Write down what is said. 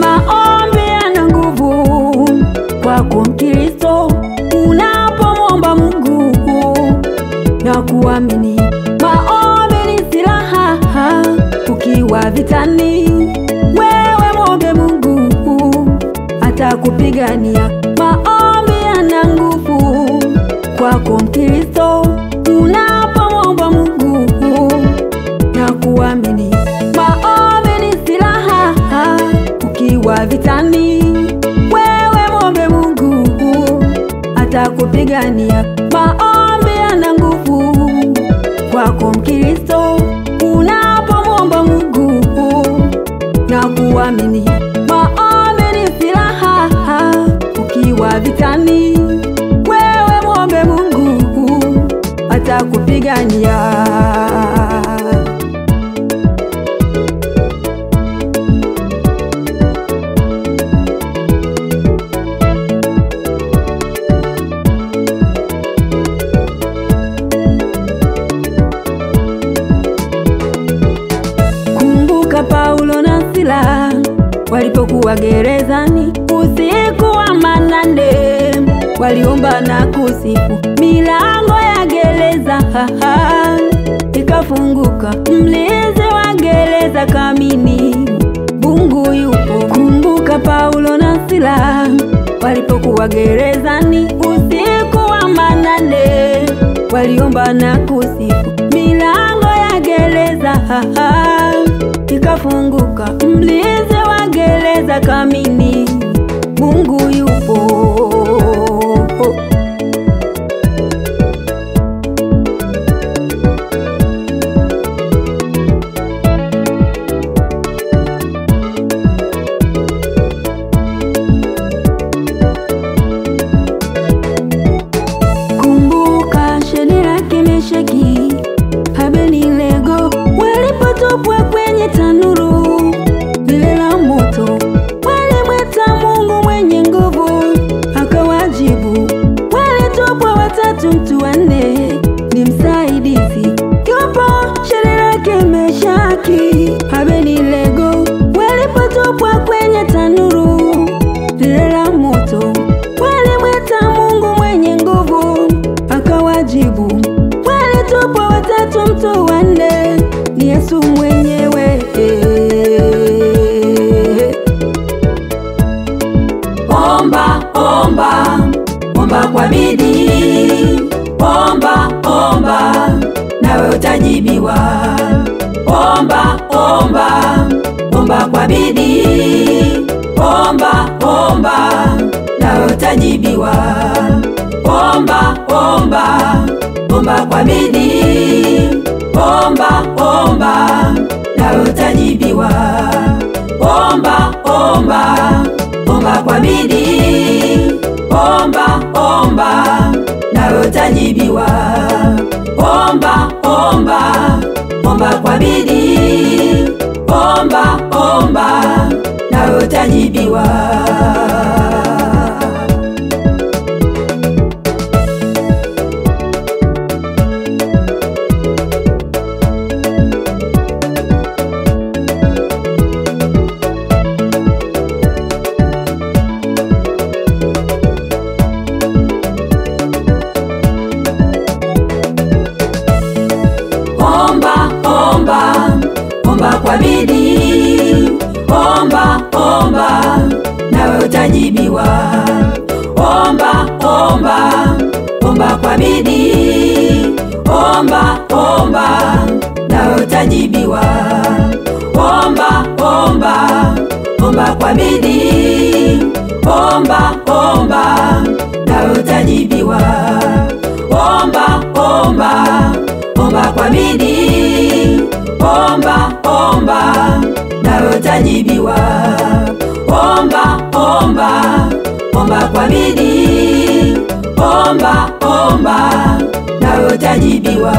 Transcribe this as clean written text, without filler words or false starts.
Maombi yana nguvu kwako Mkristo, unapomwomba Mungu na kuamini. Maombi ni silaha ukiwa vitani, wewe mwombe Mungu atakupigania. Maombi yana nguvu kwako Mkristo, unapomwomba Mungu na kuamini. Maombi ni silaha ukiwa vitani, wewe mwombe Mungu atakupigania. Maombi yana nguvu kwako Mkristo, unapomwomba Mungu na kuamini. Maombi ni silaha ukiwa vitani, wewe mwombe Mungu atakupigania. Paulo na Sila walipokuwa gerezani usiku wa manane, waliomba na kusifu, milango ya gereza ikafunguka. Mlinzi wa gereza kamini Mungu yupo. Kumbuka Paulo na Sila walipokuwa gerezani usiku wa manane, waliomba na kusifu, milango ya gereza ikafunguka. Mlinzi wa gereza kamini Mungu yupo. Kumbuka Shadraka, Meshaki, Abednego walipotupwa kwenye tanuru lile la moto, walimwita Mungu mwenye nguvu akawajibu. Walitupwa watatu, mtu wanne ni msaidizi. Yupo Shadraka, Meshaki, Abednego walipotupwa kwenye tanuru lile la moto, walimwita Mungu mwenye nguvu akawajibu. Walitupwa watatu, mtu wanne ni Yesu mwenyewe. Omba, omba, omba kwa bidii. Omba, omba, nawe utajibiwa. Omba, omba, omba kwa bidii. Omba, omba, nawe utajibiwa. Omba, omba, omba kwa bidii. Omba, omba, nawe utajibiwa. Omba, omba, omba kwa bidii. Omba, omba, nawe utajibiwa. Omba, omba, omba kwa bidii. Omba, omba, nawe utajibiwa. Omba, omba, omba kwa bidii. Omba, omba, nawe utajibiwa. Omba, omba, omba kwa bidii. Omba, omba, nawe utajibiwa. Omba, omba, omba kwa bidii. Omba, omba, nawe utajibiwa. Omba, omba, omba kwa bidii. Omba, omba, nawe utajibiwa. Omba, omba, omba kwa bidii. Omba, omba, nawe utajibiwa.